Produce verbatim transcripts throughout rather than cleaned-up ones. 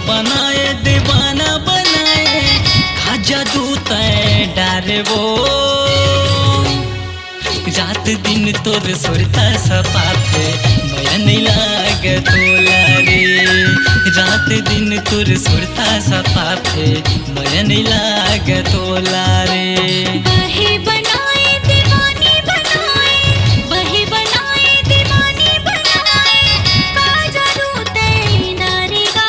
बनाए दीवाना बनाए, का जादू तैं डारे वो। रात दिन तोर सुरता सताथे, मया नइ लागे तोला रे। रात दिन तोर सुरता सताथे, मया नइ लागे तोला रे। बहे बनाए दीवानी बनाए, बहे बनाए दीवानी बनाए, का जादू तैं डारेगा।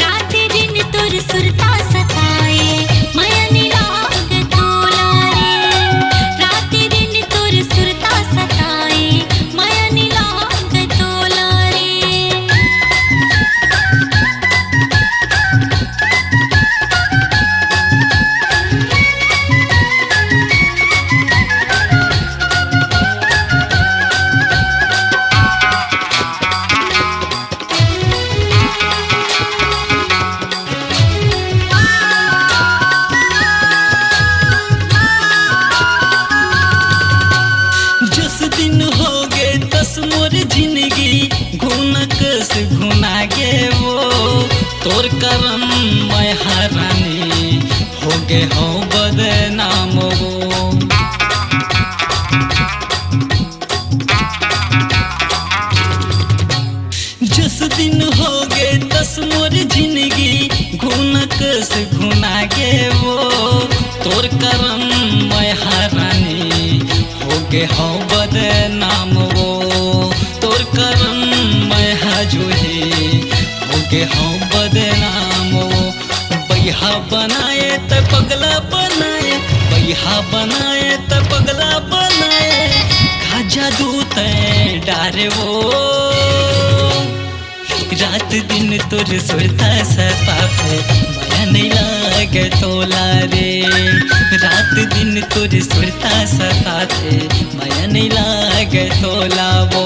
रात दिन तोर सुरता सताए, मया नइ लागे तोला रे। रात दिन तोर सुरता सताए, मया नइ लागे तोला रे। जस दिन होगे तस मोर जिनगी घुनकस घुनागे वो। तोर करम मैं हरानी होगे हौं बदनाम वो। जस दिन होगे तस मोर जिनगी घुनकस घुनागे वो। तोर करम मैं हरानी होगे हौं बदनाम वो। तोर करम मैं हजूही होगे हौं बदनाम वो। बइहा बनाए त पगला बनाए, बइहा बनाए त पगला बनाए, का जादू तैं डारे वो। रात दिन तोर सुरता सताथे, मया नइ लागे तोला रे। रात दिन तोर सुरता सताथे, मया नइ लागे तोला वो।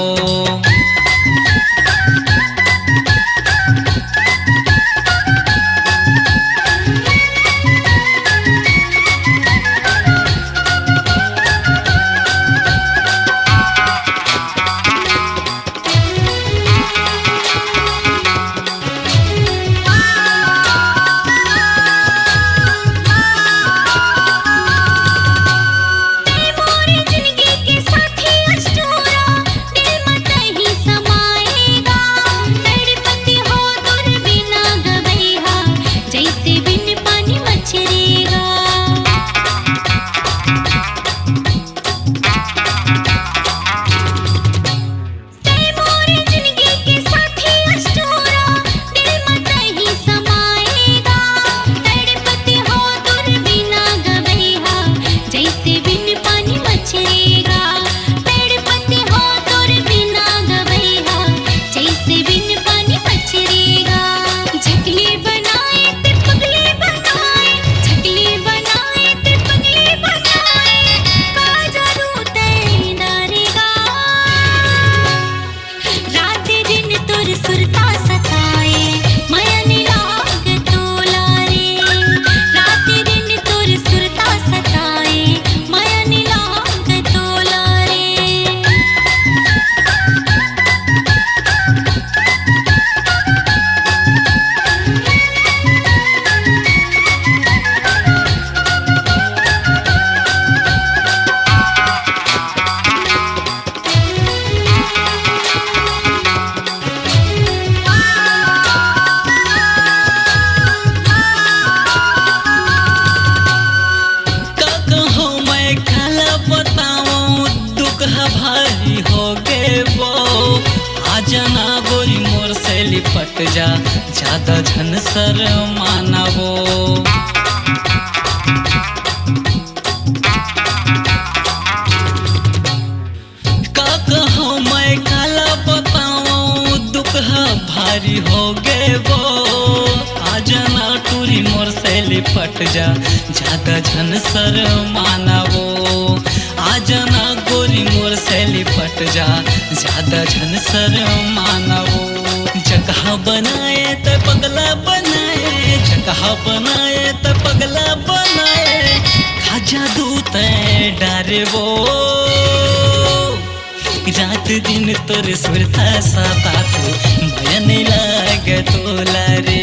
तोला रे,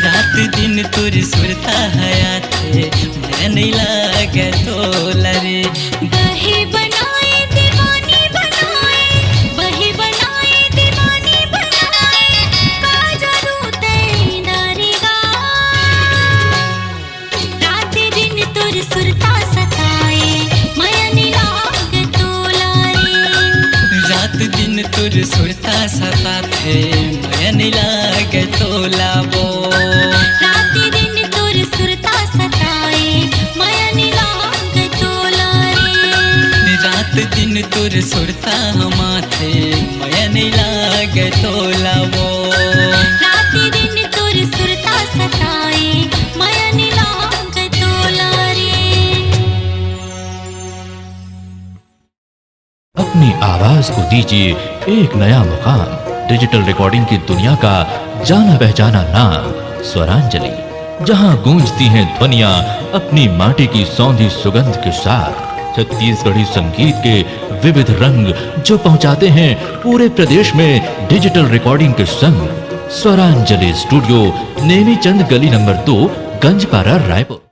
रात दिन तोर सुरता हयाथे, मया नइ लागे तोला रे। बहे बनाए दीवानी बनाए, बहे बनाए दीवानी बनाए, का जादू तैं डारेगा। रात दिन तोर सुरता सताए, मया नइ लागे तोला रे। रात दिन तोर सुरता सताथे, मया नइ लागे तोला वो। रात दिन तोर सुरता सताए, मया नइ लागे तोला रे। रात दिन तोर सुरता हमाथे, मया नइ लागे तोला वो। रात दिन तोर सुरता सताए, मया नइ लागे तोला रे। अपनी आवाज को दीजिए एक नया मुकाम। डिजिटल रिकॉर्डिंग की दुनिया का जाना पहचाना नाम स्वरांजलि, जहां गूंजती हैं ध्वनियां अपनी माटी की सौंधी सुगंध के साथ। छत्तीसगढ़ी संगीत के विविध रंग जो पहुंचाते हैं पूरे प्रदेश में डिजिटल रिकॉर्डिंग के संग। स्वरांजलि स्टूडियो, नेमीचंद गली नंबर दो, गंजपारा, रायपुर।